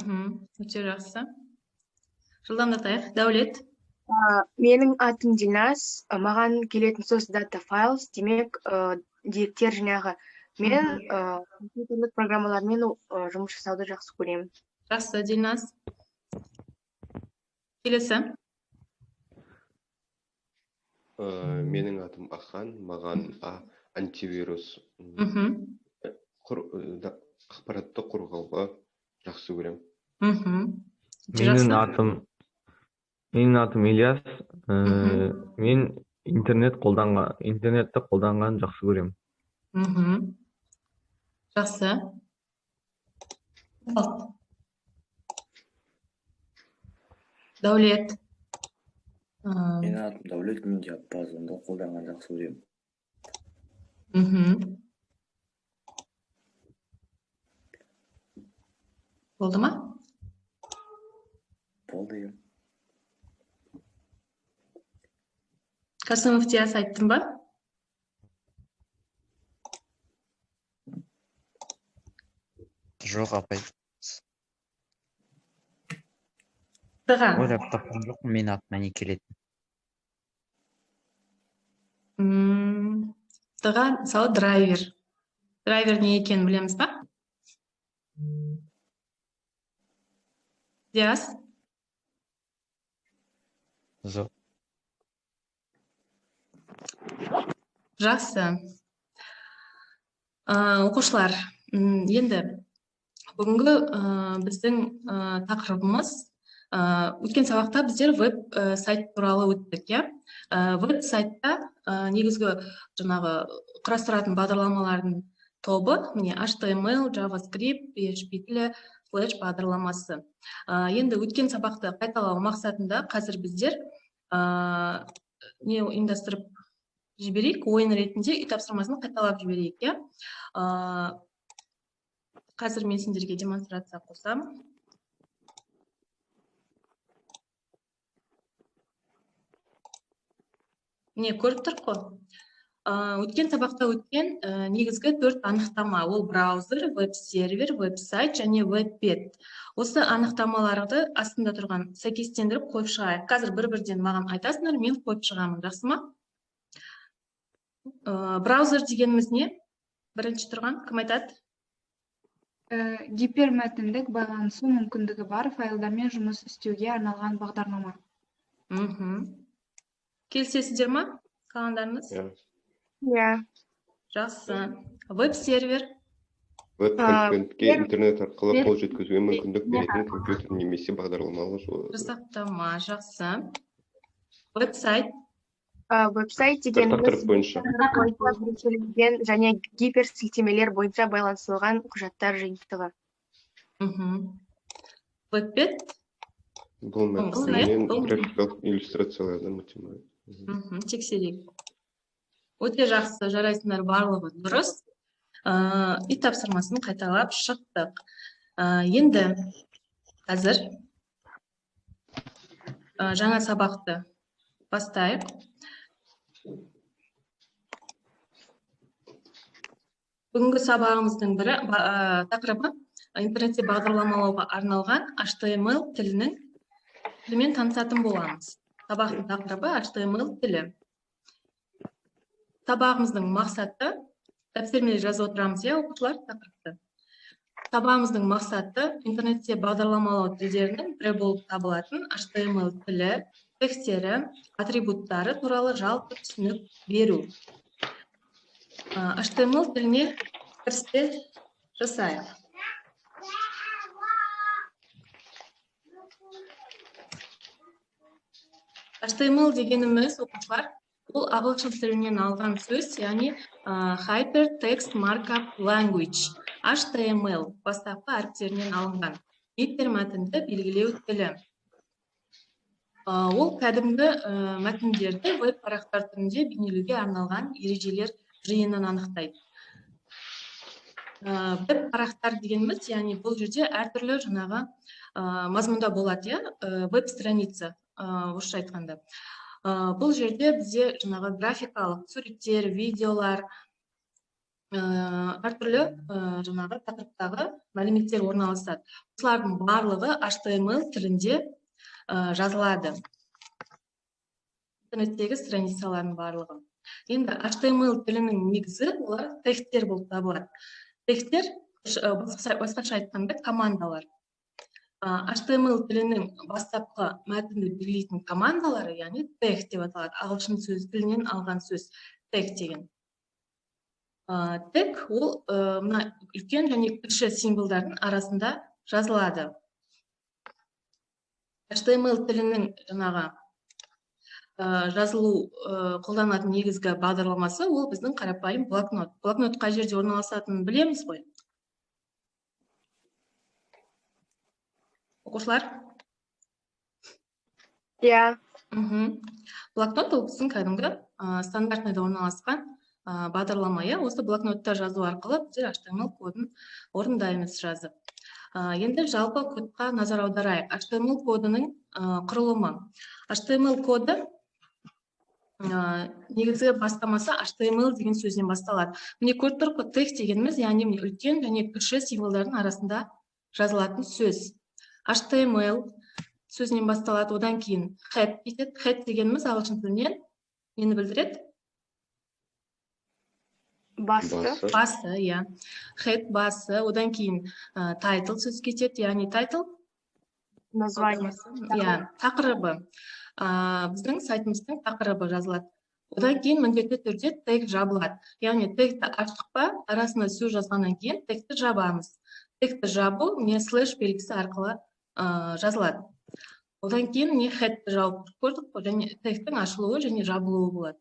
Өте жақсы. Жылдамдатайық. Дәулет. Менің атым Динас. Маған келетін сөз data files, демек, деректер жинағы. Мен компьютерлік программалармен жұмыс жасауды жақсы көремін. Жақсы, Динас. Келесі. Менің атым Ахан. Маған антивирус ақпаратты қорғауға жақсы көремін. Менің атым Ильяс. Мен интернетті қолданған жақсы көремін. Жақсы. Дәулет. Менің атым Дәулет, мен диапазонды қолданған жақсы көремін. Болды ма? Болды. Қасымов Диас айттың ба? Жоқ, апай. Тыға. Ойлап тапқан жоқпын, менің атыма не келетін. Тыға, мысалы, драйвер. Драйвер не екенін білеміз ба? Диас? Жоқ. Жақсы. Оқушылар, енді бүгінгі біздің тақырыбымыз, өткен сабақта біздер веб сайт туралы өттік, иә? Веб сайтта негізгі жаңағы құрастыратын бағдарламалардың тобы, міне, HTML, JavaScript, PHP тілі, Flash бағдарламасы. Енді өткен сабақты қайталау мақсатында қазір біздер не ұйымдастырып жіберейік, ойын ретінде үй тапсырмасын қайталап жіберейік, иә? Қазір мен сендерге демонстрация қосамын. Міне, көріп тұрық қой. Өткен сабақта өткен негізгі 4 анықтама. Ол браузер, веб-сервер, веб-сайт және веб-бет. Осы анықтамаларды астында тұрған сәйкестендіріп қойып шығайық. Қазір бір-бірден маған айтасыңдар, мен қойып шығамын, жақсы ма? Браузер дегеніміз не? Бірінші тұрған, кім айтады? Гипермәтіндік байланысу мүмкіндігі бар файлдармен жұмыс істеуге арналған бағдарлама. Келісесіздер ма? Қалғандарыңыз? Иә. Иә. Жақсы. Веб-сервер. Веб-контентке интернет арқылы қол жеткізуге мүмкіндік беретін компьютер немесе бағдарламалық жасақтама. Жақсы. Веб-сайт. Веб-сайт дегеніміз тақырып бойынша. Бірнешелеген және гиперсілтемелер бойынша байланыстырылған құжаттар жиынтығы. Веб-бет. Бұл мәтіннен графикалық иллюстрацияларды математика. Тексерейік. Өте жақсы, жарайсыңдар, барлығы дұрыс. Үй тапсырмасын қайталап шықтық. Енді қазір жаңа сабақты бастайық. Бүгінгі сабағымыздың бірі, тақырыбы интернетте бағдарламалауға арналған HTML тілімен танысатын боламыз. Сабақтың тақырыбы HTML тілі. Сабағымыздың мақсаты, дәптеріме жазып отырамыз, иә, оқушылар, тақырыпты. Сабағымыздың мақсаты интернетте бағдарламалау тілдерінің бірі болып табылатын HTML тілі, текстері, атрибуттары туралы жалпы түсінік беру. HTML тіліне кіріспе жасайық. HTML дегеніміз, оқушылар, ол ағылшын тілінен алған сөз, яғни Hypertext Markup Language, HTML бастапқы әріптерінен алынған гипермәтінді белгілеу тілі. Ол кәдімгі мәтіндерді веб парақтар түрінде бейнелеуге арналған ережелер жиынын анықтайды. Веб парақтар дегеніміз, яғни бұл жерде әртүрлі жаңағы мазмұнда болады, иә, веб-страница, орысша айтқанда. Бұл жерде бізде жаңағы графикалық суреттер, видеолар, Әртүрлі жаңағы тақырыптағы мәліметтер орналасады. Осылардың барлығы HTML тілінде жазылады. Интернеттегі страницалардың барлығы. Енді HTML тілінің негізі олар тегтер болып табылады. Тегтер, басқаша айтқанда, командалар. HTML тілінің бастапқы мәтінді белгілейтін командалары, яғни тег деп аталады. Ағылшын сөз тілінен алған сөз тег деген. Тег ол мына үлкен және кіші символдардың арасында жазылады. HTML тілінің жаңағы жазылу қолданылатын негізгі бағдарламасы ол біздің қарапайым блокнот. Блокнот қай жерде орналасатынын білеміз ғой. Оқушылар? Иә. Блокнот ол біздің кәдімгі стандартныйда орналасқан бағдарлама, иә. Осы блокнотта жазу арқылы біздер HTML кодын орындаймыз жазып. Енді жалпы кодқа назар аударайық. HTML кодының құрылымы. HTML коды негізгі бастамасы HTML деген сөзден басталады. Міне көріп тұрмыз ғой, тег дегеніміз, яғни міне үлкен және кіші символдардың арасында жазылатын сөз. HTML сөзінен басталады, одан кейін head кетеді. Head дегеніміз ағылшын тілінен нені білдіреді? Басы. Басы, иә. Head басы, одан кейін title сөз кетеді, яғни title название. Иә, тақырыбы. Біздің сайтымыздың тақырыбы жазылады. Одан кейін міндетті түрде тег жабылады. Яғни тегті аштық па, арасына сөз жазғаннан кейін тегті жабамыз. Тегті жабу міне слэш белгісі арқылы жазылады. Одан кейін міне headті жауып көрдік қой, және тегтің ашылуы және жабылуы болады.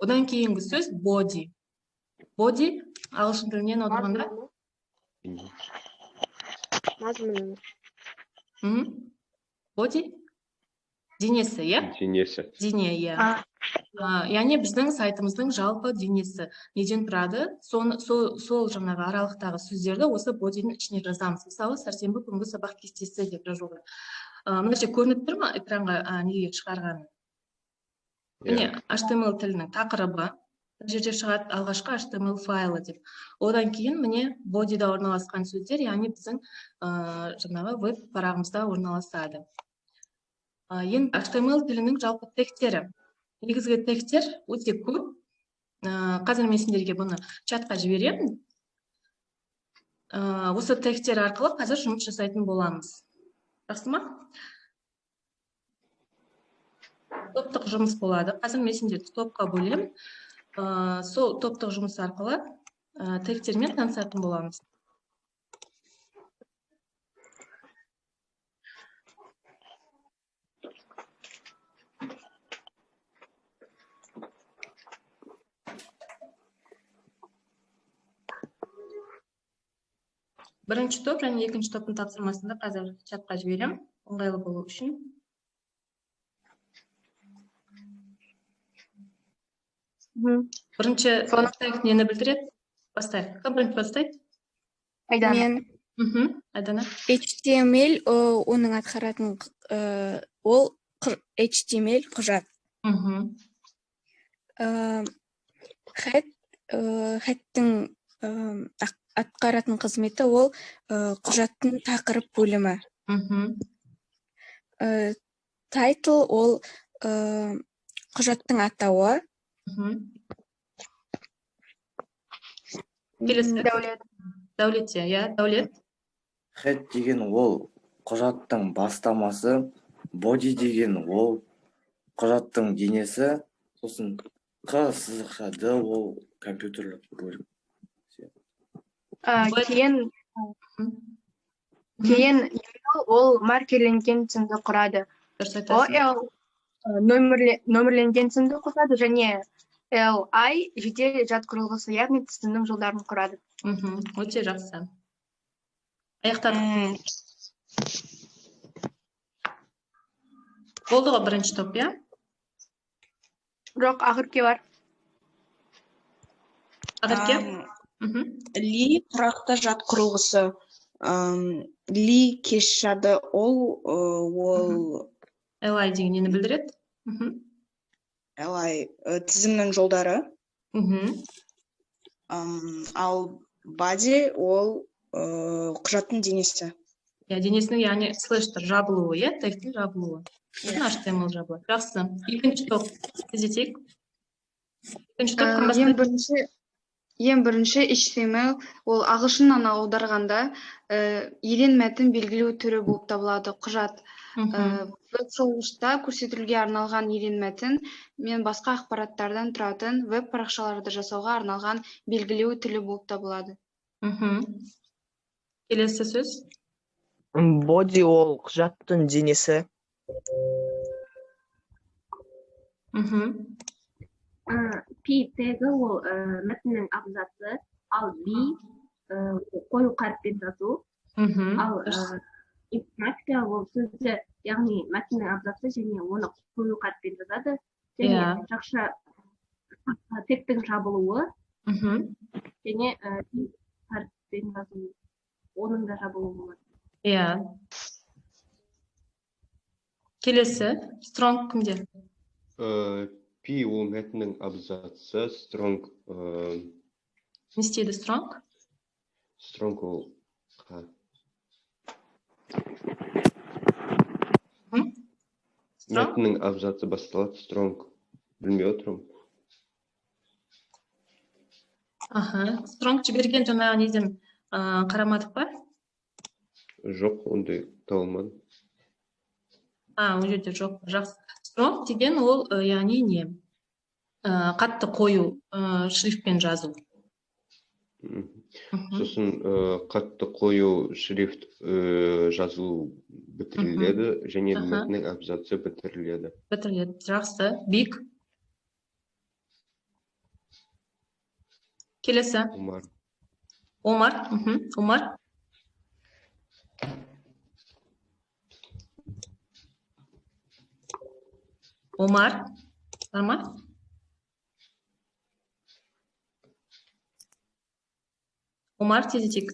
Одан кейінгі сөз body. Body ағылшын тілінен аударғанда мазмұны. Body денесі, иә? Денесі. Дене, иә. Яғни біздің сайтымыздың жалпы денесі неден тұрады? Сол жаңағы аралықтағы сөздерді осы бодидің ішіне жазамыз. Мысалы, сәрсенбі күнгі сабақ кестесі деп жазылған. Мына жерде көрініп тұр ма экранға, неге шығарғаны? Міне HTML тілінің тақырыбы. Мына жерде шығады алғашқы HTML файлы деп. Одан кейін міне бодида орналасқан сөздер, яғни біздің жаңағы веб парағымызда орналасады. Енді HTML тілінің жалпы тегтері. Негізгі тегтер өте көп. Қазір мен сендерге бұны чатқа жіберемін. Осы тегтер арқылы қазір жұмыс жасайтын боламыз. Жақсы ма? Топтық жұмыс болады. Қазір мен сендерді топқа бөлемін. Сол топтық жұмыс арқылы тегтермен танысатын боламыз. Бірінші топ және екінші топтың тапсырмасын да қазір чатқа жіберемін, ыңғайлы болу үшін. Бірінші тег нені білдіреді? Бастайық. Кім бірінші бастайды? Айдана. Мен. Айдана. HTML оның атқаратын ол HTML құжат. Head, headтің атқаратын қызметі ол құжаттың тақырып бөлімі. Title ол құжаттың атауы. Келесі. Дәулет. Дәулет, иә, Дәулет. Head деген ол құжаттың бастамасы, body деген ол құжаттың денесі, сосын Қ сызықша Д ол компьютерлік бөлім. Кейін UL ол маркерленген тізімді құрады. Дұрыс айтасың. OL нөмірленген тізімді қосады және LI жедел жад құрылғысы, яғни тізімнің жолдарын құрады. Өте жақсы. Аяқтадық. Болды ғой бірінші топ, иә? Жоқ, Ақерке бар. Ақерке? Ли тұрақты жад құрылғысы. Ли кеш жады ол LI деген нені білдіреді? LI тізімнің жолдары. Ал body ол құжаттың денесі. Иә, денесінің, яғни слэштер жабылуы, иә, тегтің жабылуы. Сосын HTML жабылады. Жақсы. Екінші топ тездетейік. Екінші топ кім Ең бастайды? бірінші ең бірінші HTML ол ағылшыннан аударғанда ерен мәтін белгілеу түрі болып табылады. Құжат веб шолғышта көрсетілуге арналған ерен мәтін мен басқа ақпараттардан тұратын веб парақшаларды жасауға арналған белгілеу тілі болып табылады. Келесі сөз. Body ол құжаттың денесі. P тегі ол мәтіннің абзацы, ал B қою қаріппен жазу. Ал информатика ол сөзді, яғни мәтіннің абзацы және оны қою қаріппен жазады. Және жақша тегтің жабылуы және P қаріппен жазу, оның да жабылуы болады. Иә. Келесі, Strong кімде? P ол мәтіннің абзацы, Strong Не істейді Strong? Strong ол мәтіннің абзацы басталады, Strong білмей отырмын. Аха, Strong жіберген жаңағы неден қарамадық па? Жоқ, ондай табылмады. А, ол жерде жоқ. Жақсы. Strong деген ол, яғни не? Қатты қою, шрифтпен жазу. Сосын қатты қою шрифт жазылу бітіріледі және мәтіннің абзацы бітіріледі. Бітіріледі. Жақсы. Бик. Келесі. Омар. Омар. Омар. Омар. Бар ма? Омар, тездетейік.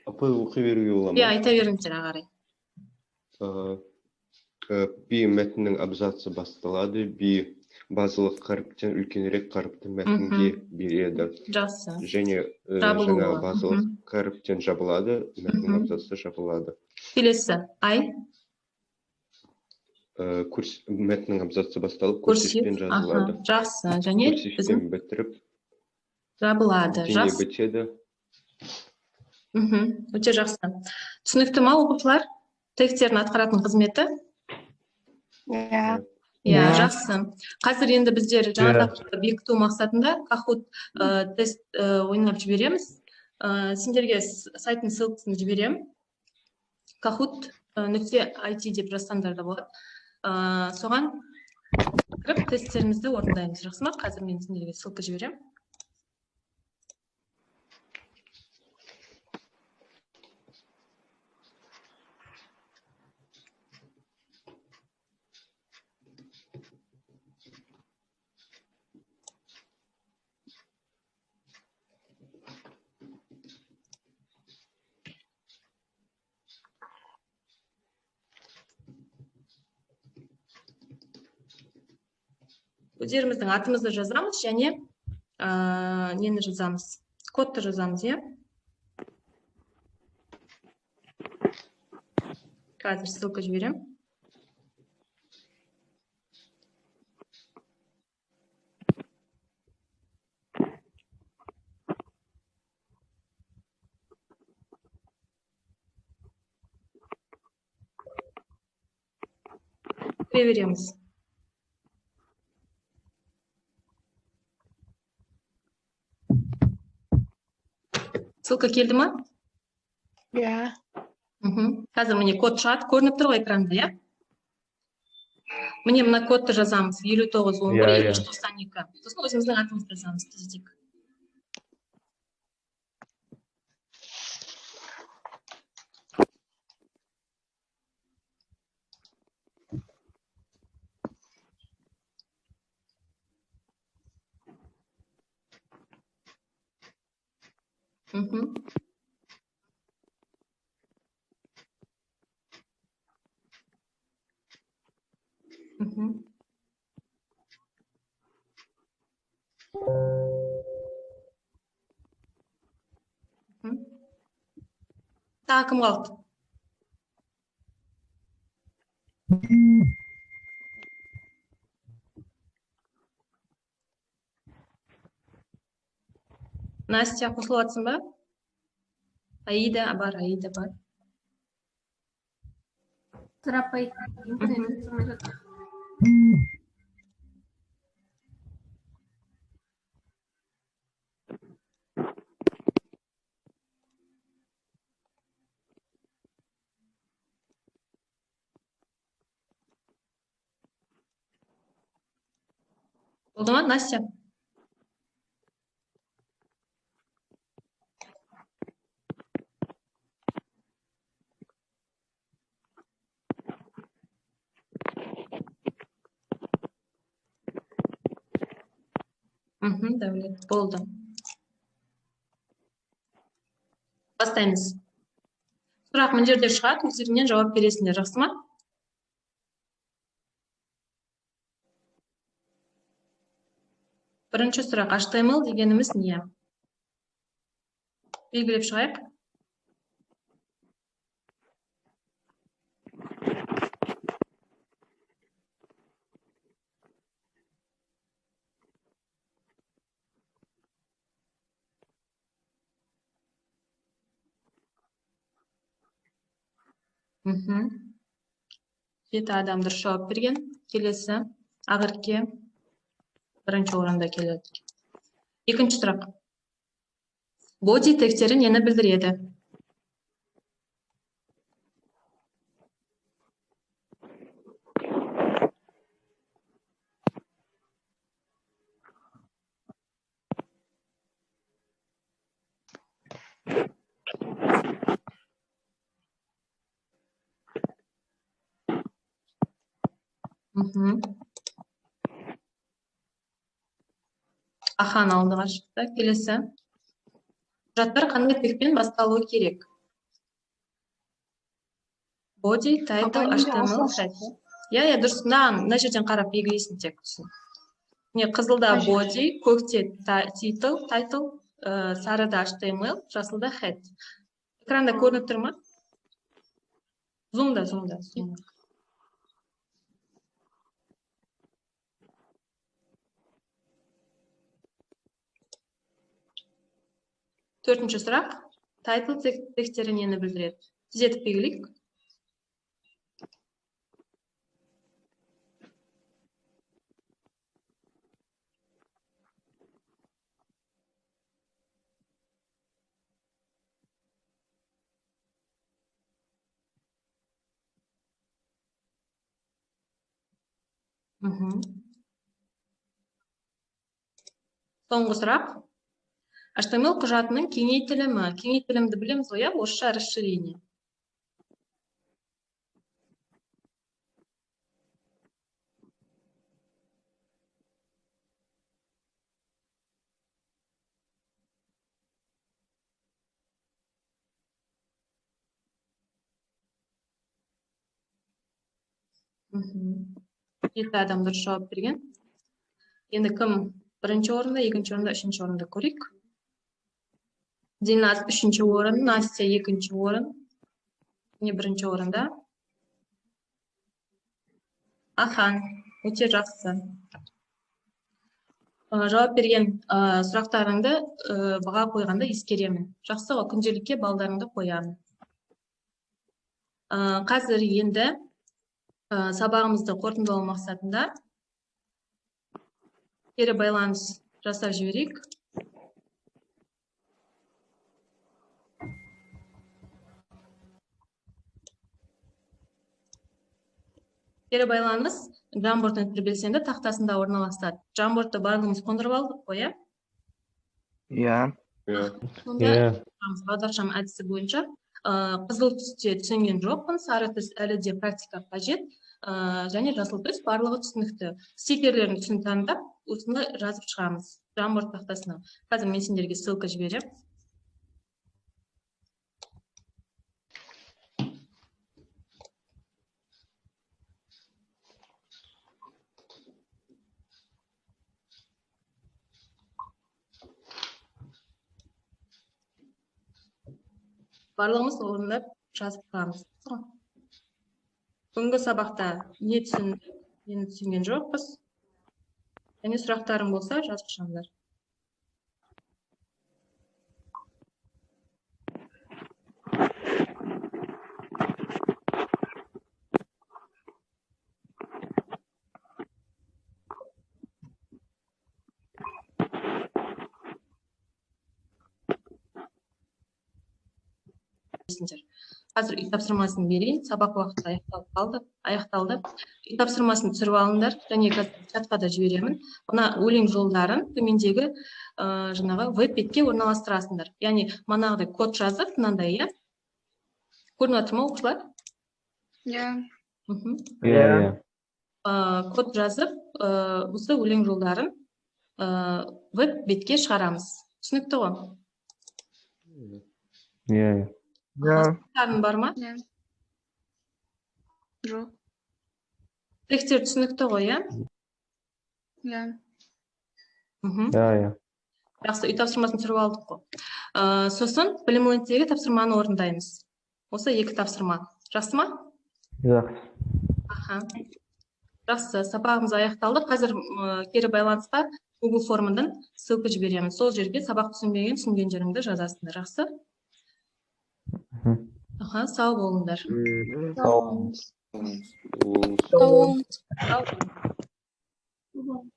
Апай, оқи беруге бола ма? Иә, айта беріңіздер ары қарай. P мәтіннің абзацы басталады, B базалық қаріптен үлкенірек қаріпті мәтінге береді. Жақсы. Және жаңағы базалық қаріптен жабылады, мәтіннің абзацы жабылады. Келесі, ай. Мәтіннің абзацы басталып, курсивпен жазылады. Жақсы. Және курсивпен бітіріп жабылады. Дене бітеді. Өте жақсы. Түсінікті ма, оқушылар? Тегтердің атқаратын қызметі? Иә. Иә, жақсы. Қазір енді біздер жаңа тақырыпты бекіту мақсатында Kahoot тест ойнап жібереміз. Сендерге сайттың ссылкасын жіберемін. Kahoot.it деп жазсаңдар да болады. Соған кіріп тесттерімізді орындаймыз. Жақсы ма? Қазір мен сендерге ссылка жіберемін. Өздеріміздің атымызды жазамыз және нені жазамыз? Кодты жазамыз, иә? Қазір ссылка жіберемін. Кіре береміз. Ссылка келді ма? Иә. Қазір міне код шығады, көрініп тұр ғой экранда, иә? Міне мына кодты жазамыз. 59 11 292. Сосын өзіміздің атымызды жазамыз. Тездетейік. Тағы кім қалды? Настя, қосылып жатсың ба? Аида бар, Аида бар. Апай, интернет жасамай жатыр. Болды ма, Настя? Дәулет, болды. Бастаймыз. Сұрақ мына жерде шығады, өздеріңнен жауап бересіңдер, жақсы ма? Бірінші сұрақ, HTML дегеніміз не? Белгілеп шығайық. 7 адам дұрыс жауап берген. Келесі Ақерке бірінші орында келеді. Екінші сұрақ. Body тегтері нені білдіреді? Ахан алдыға шықты. Келесі. Құжаттар қандай тегпен басталуы керек? Body, title, HTML, title. Иә, дұрыс. Мына жерден қарап белгілейсің тек. Міне, қызылда body, көкте title, сарыда HTML, жасылда head. Экранда көрініп тұр ма? Зумда, зумда. Төртінші сұрақ. Title тегтері нені білдіреді? Тездетіп белгілейік. Соңғы сұрақ. HTML құжатының кеңейтілімі. Кеңейтілімді білеміз ғой, орысша расширение. 7 адам дұрыс жауап берген. Енді кім бірінші орында, екінші орында, үшінші орында көрейік. Динас үшінші орын, Настя екінші орын. Не бірінші орында? Ахан, өте жақсы. Жауап берген сұрақтарыңды баға қойғанда ескеремін. Жақсы ғой, күнделікке балдарыңды қоямын. Қазір енді сабағымызды қорытындылау мақсатында кері байланыс жасап жіберейік. Кері байланыс Jamboard белсенді тақтасында орналасады. Jamboardты барлығымыз қондырып алдық қой, иә? Иә. Сонда бағдаршам әдісі бойынша қызыл түсте түсінген жоқпын, сары түс әлі де практика қажет, және жасыл түс барлығы түсінікті. Стикерлердің түсін таңдап, осыны жазып шығамыз Jamboard тақтасына. Қазір мен сендерге ссылка жіберемін. Барлығымыз орындап жазып шығамыз. Бүгінгі сабақта не түсіндік, нені түсінген жоқпыз. Және сұрақтарың болса, жазып шығыңдар. Қазір үй тапсырмасын берейін. Сабақ уақыты аяқталып қалды, аяқталды. Үй тапсырмасын түсіріп алыңдар және қазір чатқа да жіберемін. Мына өлең жолдарын төмендегі жаңағы веб бетке орналастырасыңдар. Яғни манағыдай код жазып, мынандай, иә? Көрініп жатыр ма, оқушылар? Иә. Иә, иә. Код жазып, осы өлең жолдарын веб бетке шығарамыз. Түсінікті ғой? Иә, иә. Сұрақтарың бар ма? Иә. Жоқ. Тегтер түсінікті ғой, иә? Иә. Иә, иә. Жақсы, үй тапсырмасын түсіріп алдық қой. Сосын Білім Лендтегі тапсырманы орындаймыз. Осы екі тапсырма. Жақсы ма? Жақсы. Аха. Жақсы, сабағымыз аяқталды. Қазір кері байланысқа Google формадан ссылка жіберемін. Сол жерге сабақ түсінбеген, түсінген жеріңді жазасыңдар. Жақсы? Аха, сау болыңдар. Сау болыңыз. Болыңыз. Сау болыңыз. Сау болыңдар.